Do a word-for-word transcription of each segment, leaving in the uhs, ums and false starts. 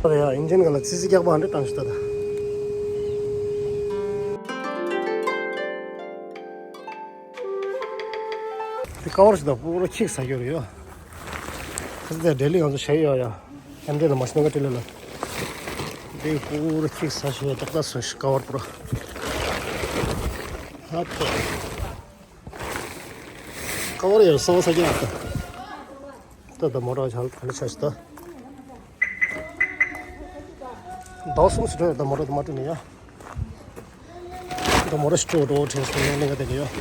ཡ། ཨིན་ཇིན་ག་ལ་ཙི་ཙི་རྒྱག་པ་འདྲ་བཏང་ཞིག་ད་ད། དེ་ཀ་བར་ཞིག་ད་པུ་རོ་ཁིག་ས་ཡོད་རེད་ཡོ། ཁ་ས་དེ་ལྡི་ལི་ང་ཚོ་ཞེ་ཡོད་ཡ། ཨེམ་ཌི་ལ་མ་ཤི་ནོ་ག་ཏི་ལི་ལ། དེ་པུ་རོ་ཁིག་ས་ཞིག་ཏག་ཏག་སོ་ཞིག་ཀ་བར་པུ་རོ། ཨ་ཏོ། ཀ་བར་ཡར་སོ་ས་རྒྱག་ད། ད་ད་མོ་ཊ་ཆ་ལ་ཆ་ཞིག་ད། ཟླ་གསུམ་སུ་འགྲོ་ཡོད་ད་མོ་ཊ་དུ་མ་སྤྲད་ནས་ཡ། ད་མོ་ཊ་ཞིག་སྤྲོད་འགྲོ་བོ་དྲན་སོང་ནས་གླིང་ག་དེ་ནས་ཡོད།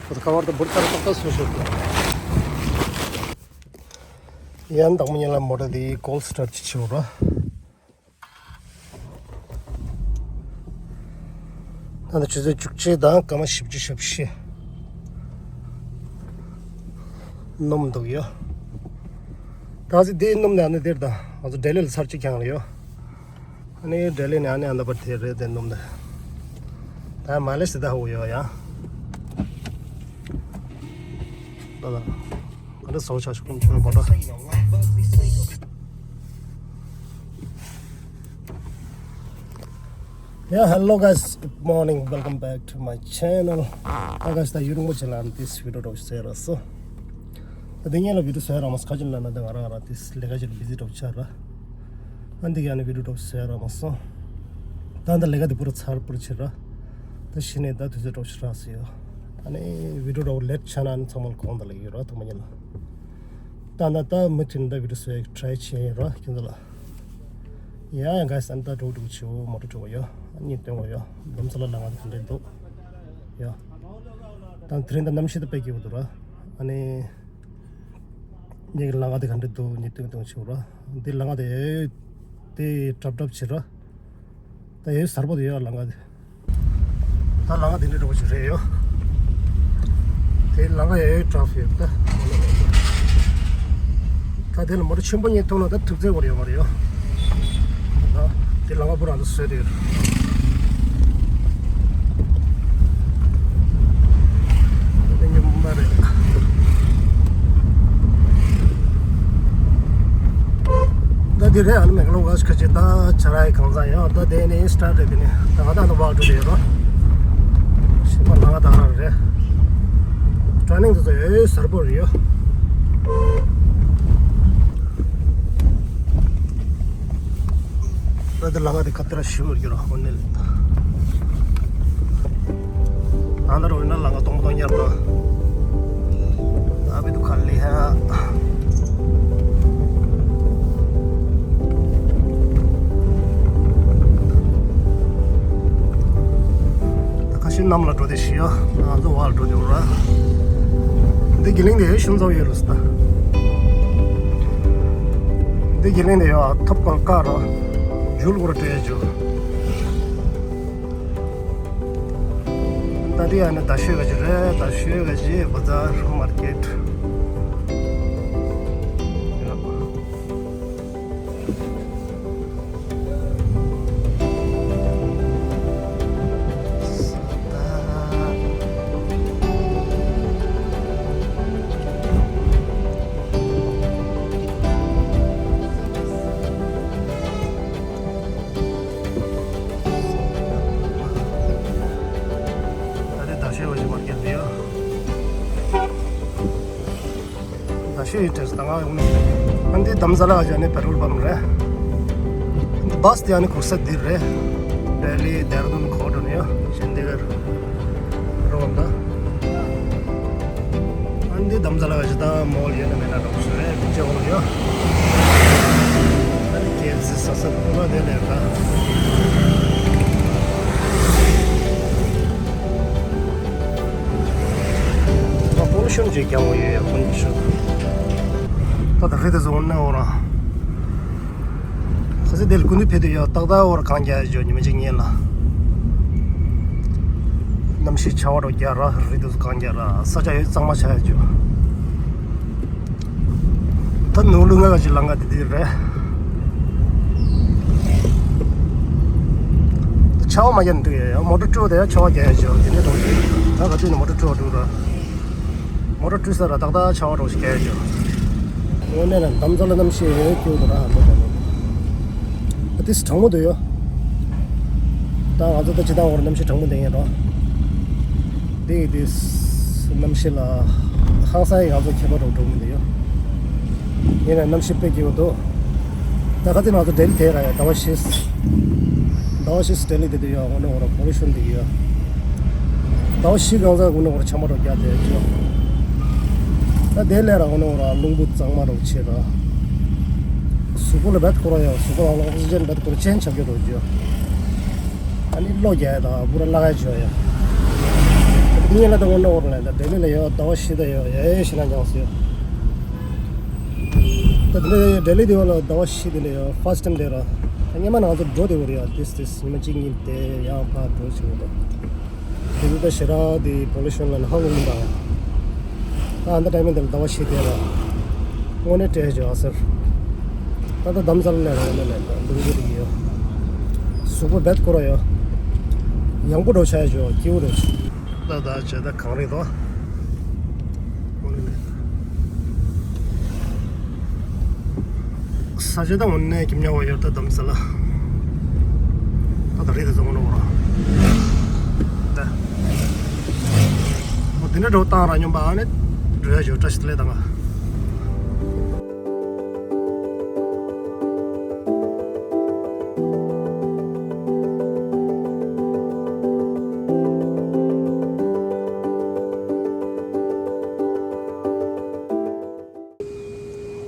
ད་ཁ་བར་ད་འབུར་ལྟར་ཏག་ཏག་སུ་ཞིག་ཡང་དང་མི་ཉན་ལ་མོ་ཊ་དེ་ཀོལ་སི་ཊར་ཅིག་བྱེད་འོ་ར། ད་ནི་ཆུ་ཚོད་བཅུ་གཅིག་དང་སྐར་མ་བཞི་བཅུ་ཞེ་བཞི་སྣུམ་འདུག་ཡོད། ད་གཟིག་དེའི་སྣུམ་ནས་ཨ་ནི་འདིར་དང་ང་ཚོ་ལྡི་ལི་ལ་ཚར་གཅིག་ཀྱང་ཡོད། ཨ་ནི་ལྡི་ལི་ནས་ཨ་ནི་ཨ་ན་པར་དེ་རེད་དེ་སྣུམ་དེ། ད་མ་ལེ་སི་ད་ཧུ་ཡོད་ཡ། ད་ད། ཨ་ནི་སོ་ཆ་ཞིག་ཀུན་ཆོད་པ་ད། Yeah, hello guys, good morning, welcome back to my channel. ད་guys, ད་ཡུན་རིང་པོ་ཅིག་ལ་ཨ་ནི་དེ་བི་ཌིའོ་འདྲ་བོ་ཞིག་བཟོས་རག་སོང་། ད་དེ་སྔོན་ལ་བི་ཌིའོ་བཟོས་རག་མ་སོང་། ཁ་ཅིག་ལ་ན་ད་ང་རང་ང་རང་དེ་ལས་ཀ་ཅིག་ལ་བི་ཟི་འདྲ་བོ་ཆགས་རག། ཨ་འདི་ག་ནི་བི་ཌིའོ་འདྲ་བོ་བཟོས་རག་མ་སོང་། ད་ད་ལས་ཀ་དེ་པུ་ར་ཚར་པུ་ར་ཕྱིན་རག། ད་གཞི་ནས་ད་དུས་ཚོད་འདྲ་བོ་ཞིག་རག་སོང་ཡོད། ཨ་ནི་བི་ཌིའོ་འདྲ་བོ་ལེཊ་ཆགས་ན་ཨ་ནི་ཚང་མ་ལ་དགོངས་དག་ལབ་ཀྱི་ཡོད་ར་ཐུགས་མ་མཉེས་ལ། ད་ད་ད་མུ་མཐུད་ནས་ད་བི་ཌིའོ་བཟོ་ཡག་ཊི་རའི་བྱས་ཡིན་ར་ཁྱེད་ཚོ་ལ། ཡ་ཡ་guys, ཨ་ནི་ད་འགྲོ་འགྲོ་ཆེ་བོ་མོ་ཊ་འགྲོ་གི་ཡོད། ཨ་ནི་སྟོན་གི་ཡོད། དྷ་རམ་ས་ལ་ལམ་ཁ་དེ་ག་འདྲ་འདུག་ཡ། ད་དེ་རིང་ད་གནམ་གཤིས་ད་དཔེ་སྐྱིད་པོ་འདུག་ར། ཨ་ནི་ངེད་ཀྱི་ལམ་ཁ་དེ་ག་འདྲ་འདུག་ངས་སྟོན་སྟོན་ཆེ་བོ་ར། འདི་ལམ་ཁ་དེ་དེ་གྲབ་གྲབ་བྱེད་ར། ད་ཡོད་གསར་པོ་དེ་ཡོད་ལམ་ཁ་དེ། ད་ལམ་ཁ་དེ་འདྲ་འདྲ་བོ་ཞིག་རེད་ཡོད། དེ་ལམ་ཁ་ཡོད་ཡོད་ཊ་ཕི་ཀི་ཡོད་ད། ད་དེ་ལ་མོ་ཊ་ཆེན་པོ་གཉིས་ཐོན་ན་ད་ཐུག་ཚད་བོར་ཡོད་མ་རེད་ཡོད། ད་དེ་ལམ་ཁ་པུ་ར་ད་བཟོས་དེ་ཡོད། དེ་ཉིན་མ་རེད། ད་འདི་རེད། ཨ་ནི་མེག་ལོ་ཝེ་སི་ཁ་ཅིག་ད་ཆ་རའི་གང་ཟག་ཡང་ད་དེ་ནི་སི་ཊར་རེད། དེ་ནི་ད་ང་ད་ནི་ཝག་འགྲོ་དེ་རོ། ཤི་པ་ལ་ང་ད་ར་རེད། ཊར་ནིང་དེ་ཚོ་ཡོད་གསར་པོ་རེད་ཡོད། ད་དེ་ལམ་ཁ་དེ་ཁ་ཏེ་ར་ཞུ་རྒྱུ་ར་ཧོ་ནེ་ལེ་ད། ཨ་ན་རོ་ན་ལ་ང་ཏོང་ཏོང་ཉར་ཏོ། ཨ་བི་དུ་ཁ་ལི་ཧ། ད་ཁ་ཤི་ནམ་ལ་འགྲོ་དེ་ཤི་ཡོ། ང་ཚོ་བར་འགྲོ་དེ་འུ་ར། འདི་གི་ལིང་དེ་ཤུན་ཚོ་ཡོད་རུ་སི་ད། འདི་གི་ལིང་དེ་ཡོ་ཐོབ་གང་ཀ་རོ། ཇུལ་གོ་ར་ཏྲེ་ཇུ། ད་དེ་ཡང་ནི་ད་ཤོད་ག་ཅི་རེད། ད་ཤོད་ག་ཅི་བ་ཛར་མར་ཀེཊ། ད་དེ་ད་ཤོད་ག་ཅི་མར་ཀེཊ་དེ་ཡོ། ད་ཤོད་ཡིན་ཏེ་ད་ང་ཡོང་ནི། ཨ་འདི་དྷ་རམ་ས་ལ་ག་ཅི་ནི་པེ་ཊྲོལ་པམ་རེད། འདི་བྷ་སི་དེ་ཨ་ནི་ཁུག་ས་འདི་རེད། ལྡི་ལི་དེ་ར་དུན་ཁོ་ཌོན་ཡོ་ཤན་དི་གར་རོ་ད། ཨ་འདི་དྷ་རམ་ས་ལ་ག་ཅི་ད་མོལ་ཡོད་ན་མེད་ན་འགྲོ་ཤོད་རེད་ཅེ་འོ་ཡོ། ཨ་ནི་ཀེ་ཨེཕ་སི་ས་ས་ཁོ་ན་དེ་ལས་ད། ད་པོ་ལུ་ཤོན་ཅིག་ཀྱང་ཡོད་ཡ་པོ་ལུ་ཤོན། ད་ད་རི་དེ་ཚོ་འོ་ན་འོ་ར། ཁ་སི་དེ་ལ་ཀུན་ཏུ་ཕེ་དུ་ཡོད་ཏག་ཏག་འོ་ར་གང་རྒྱ་ཡ་ཇོ་ཉི་མ་གཅིག་ཉིན་ལ། གནམ་གཤིས་ཆར་པ་འགྲོ་རྒྱ་ར་རི་དེ་ཚོ་གང་རྒྱ་ར་ས་ཆ་ཡོད་གཙང་མ་ཆ་ཡ་ཇོ། ད་ནོར་ལུག་ང་ག་ཅིག་ལང་ག་དེ་དེ་རེད། ཆར་པ་མ་རྒྱབ་ན་འགྲིག་ཡ། མོ་ཊ་བཀྲུ་དེ་ཡ་ཆར་པ་རྒྱག་ཡ་ཅིག་ཡོད་དེ་ནས་འགྲོ་ཞིག་ད་ག་དུས་ནས་མོ་ཊ་བཀྲུ་བ་འགྲོ་ར། མོ་ཊ་བཀྲུ་ས་ར་ཏག་ཏག་ཆར་པ་འགྲོ་ཞིག་རྒྱག་ཡ་ཅིག་ཡོད། དངོས་གནས་ལ་འདམ་རྩ་ལ་གནམ་གཤིས་ཡོད་སྐྱོ་དུ་ར་ཧ་མོ་དང་ནི། ཏིས་གྲང་མོ་འདུག་ཡོད། ད་ང་ཚོ་ད་ཅི་ད་འོར་གནམ་གཤིས་གྲང་མོ་འདུག་ཡིན་རོ། དེ་ཡི་ཏིས་གནམ་གཤིས་ལ་ཧང་སང་ཡི་ང་ཚོ་ཁྱད་པར་འགྲོ་འགྲོ་མི་འདུག་ཡོད། ཡིན་ན་གནམ་གཤིས་དཔེ་སྐྱིད་པོ་འདུག། ད་ག་ཚོད་ང་ཚོ་ལྡི་ལི་དེ་ར་ཡ་ཟླ་བ་བཞི། ཟླ་བ་བཞི་ལྡི་ལི་དེ་དུ་ཡོད་འོ་ན་འོ་ར་པོ་ལུ་ཤོན་འདུག་ཡོད། ཟླ་བ་བཞི་གང་ཟག་འོ་ན་འོ་ར་ཆམ་པ་རོ་རྒྱག་དེ་ཡོད། ད་དེ་ལས་ར་འོ་ན་འོ་ར་རླུང་བུ་གཙང་མ་རོ་ཆེ་ར། གཟུགས་པོ་ལ་བེད་ཁོ་ར་ཡོད། གཟུགས་པོ་ལ་ཨོག་སི་ཇན་བེད་ཁོ་ར་ཅན་ཆགས་རྒྱུ་རོ་ཅོ། ཨ་ནི་གློ་རྒྱག་ཡ་དང་བུ་ར་བརླག་ཡ་ཅོ་ཡ། དེ་ཉིད་ལ་ད་འོ་ན་འོ་ར་ལ་ད་ལྡི་ལི་ལ་ཡོད་ཟླ་བ་བཞི་ད་ཡོད་ཡ་ཡ་ཤི་ན་ཉང་སི་ཡོད། ད་དེ་ལྡི་ལི་དེ་བ་ལ་ཟླ་བ་བཞི་དེ་ལ་ཡོད་ཕར་སི་ཊེམ་དེ་ར། ད་སྔོན་མ་ང་ཚོ་འགྲོ་དེ་བ་ར་ཡོད་ཏིས་ཏིས་ཉི་མ་གཅིག་གཉིས་དེ་ཡང་ཕར་འགྲོ་ཆེ་བ་ད། དེ་ཚོ་ད་ཞེ་དྲག་དེ་པོ་ལུ་ཤོན་ལ་ནི་ཧ་གོ་མི་འདུག་ཡ། ད་ཨ་ད་ཊའི་མིང་དེ་ལ་ཟླ་བ་བཞི་དེ་ལ་དངོས་གནས་སྤྲད་བྱོས་ཨ་ཟེར། ད་ད་དམ་ཚ་ལ་ལས་རང་ལས་ལས་ད་འདུག་འདུག་རིག་ཡོད། གཟུགས་པོ་བེད་ཁོ་ར་ཡོད། ཡང་པོ་འགྲོ་བྱ་ཡ་བྱོས་སྐྱིད་པོ་རེད། ད་ད་བྱས་ད་གང་རེད་དོ། ས་ཆ་ད་འོ་ནས་ཀྱི་མྱ་བ་ཡོད་ད་དམ་ས་ལ། ད་ད་རེད་ད་ཚོ་འོ་ན་འོ་ར། ད། འོ་དེ་འདྲ་འགྲོ་བཏང་ར་སྙོམས་པ་ཨ་ནི་འགྲོ་ཡ་ཞོ་བཀྲ་ཤིས་བདེ་ལེགས་དང་།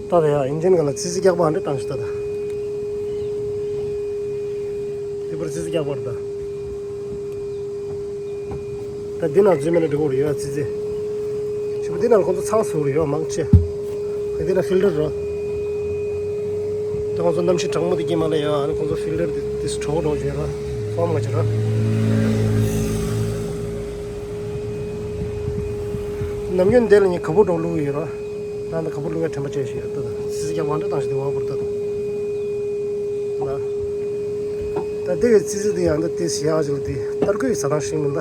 ད་ད་ཡ་ཨིན་ཇིན་ག་ལ་ཙི་ཙི་རྒྱག་པ་འདྲ་བཏང་ཤི་ད་ད། དེ་པར་ཙི་ཙི་རྒྱག་པར་ད། ད་འདི་ན་འཛུལ་མེད་ན་འགྲིག་གོ་རེ་ཡོད་ཙི་ཙི། ཞུ་འདི་ན་ཁོང་ཚོ་ཚང་སུ་རེ་ཡོད་མང་ཆེ། ད་འདི་ན་ཕིལ་ཏར་རོ། ད་ཁོང་ཚོ་གནམ་གཤིས་གྲང་མོ་དེ་སྐྱེས་མ་ལ་ཡ་ཨ་ནི་ཁོང་ཚོ་ཕིལ་ཏར་དེ་དེ་སུ་གྲོགས་གྲོགས་བྱས་རོ། ཧྥོམ་ག་བྱས་རོ། ནམ་རྒྱུན་འདི་ལ་ཉི་ཁ་བུ་གྲོགས་བླུག་ཡོད་རོ། ད་ནི་ཁ་བུ་བླུག་ཡ་དྲན་པ་བྱས་ཤིག་ཡོད་ད། ཙི་ཙི་རྒྱག་པ་འདྲ་བཏང་ཞིག་དེ་བ་བུར་ད། ད་དེ་གི་ཙི་ཙི་དེ་ཡང་ད་དེ་ཞི་ཡག་ཅིག་ལ་དེ་ཏར་ཀོའི་ཟ་ཐང་ཤིང་མིན་ད།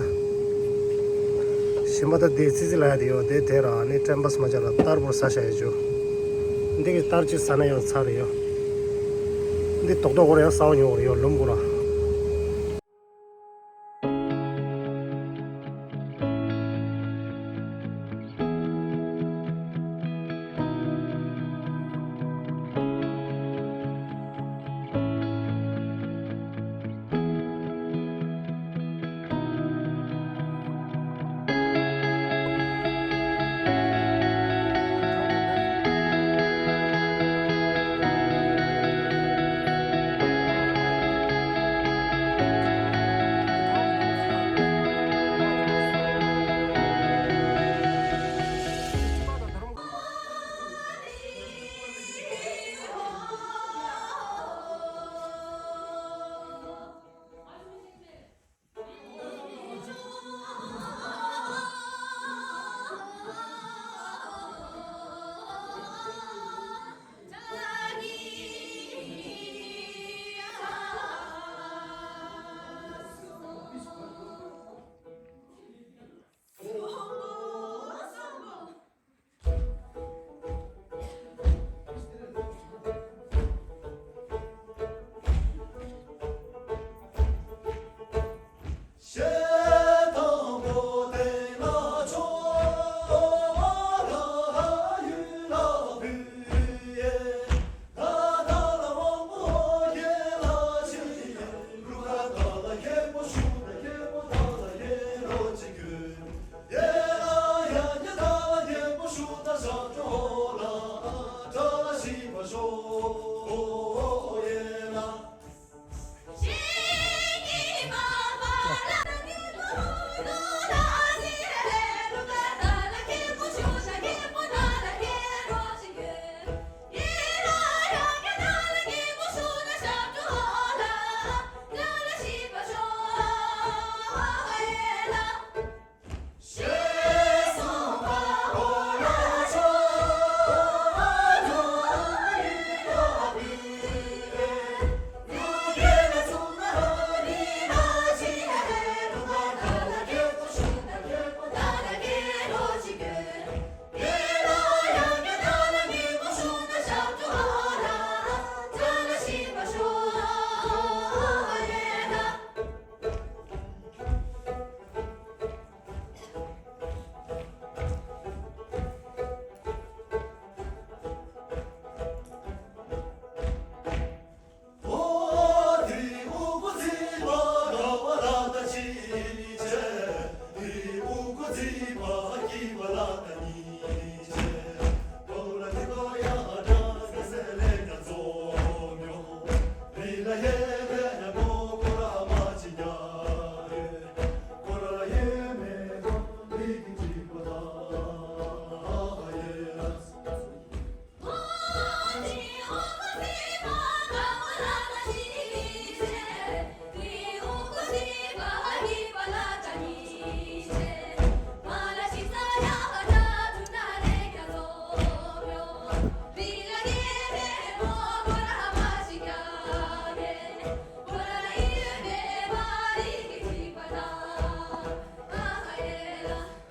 ཞིམ་པ་ད་དེ་ཙི་ཙི་ལ་ཡ་དེ་ཡོད་དེ་དེ་ར་ནི་ཀྲེམ་པ་སི་མ་ཅ་ལ་ཏར་བོར་ཟ་ཤ་ཡ་ཅོ། འདི་གི་ཏར་ཅིག་ཟ་ན་ཡང་ཚར་རེ་ཡོད། འདི་རྡོག་རྡོག་བོར་ཡང་ཟ་བ་ཉོ་བོར་ཡོད་ལུམ་བོ་ར།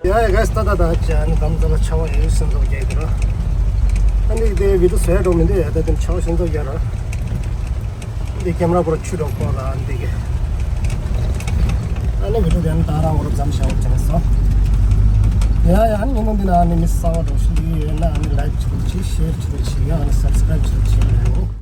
ཡ་ཡ་ག་ས་ད་ད་ད་ཅི་ཨ་ནི་དམ་ཚ་ལ་ཆ་བ་ཡོད་སེམས་ཚོགས་རྒྱག་གི་ར། ཨ་ནི་དེ་བི་ཏུ་བཟོས་འགྲོ་མི་འདུག་ཡ། ད་དེ་ཆ་བ་སེམས་ཚོགས་རྒྱག་ར། འདི་ཀེམ་ར་པོ་ར་ཆུ་འགྲོ་ཁོ་ལ་ཨ་ནི་དེ་གི། ཨ་ནི་བི་ཏུ་དེ་ཨ་ནི་ད་རང་འོ་ར་མཚམས་བཞག་འོ་ཅི་ན་སོ། ཡ་ཡ་ཨ་ནི་ཉིན་མོ་འདི་ན་ཨ་ནི་མི་གསར་པ་འགྲོ་ཤི་འདི་ཡོད་ན་ཨ་ནི་ལའིཀ་ཅི་ཏུ་ཅི་ཤེར་ཅི་ཏུ་ཅི་ཡ་ཨ་ནི་སབ་སི་ཀ་རེབ་ཅི་ཏུ་ཅི་ཡ།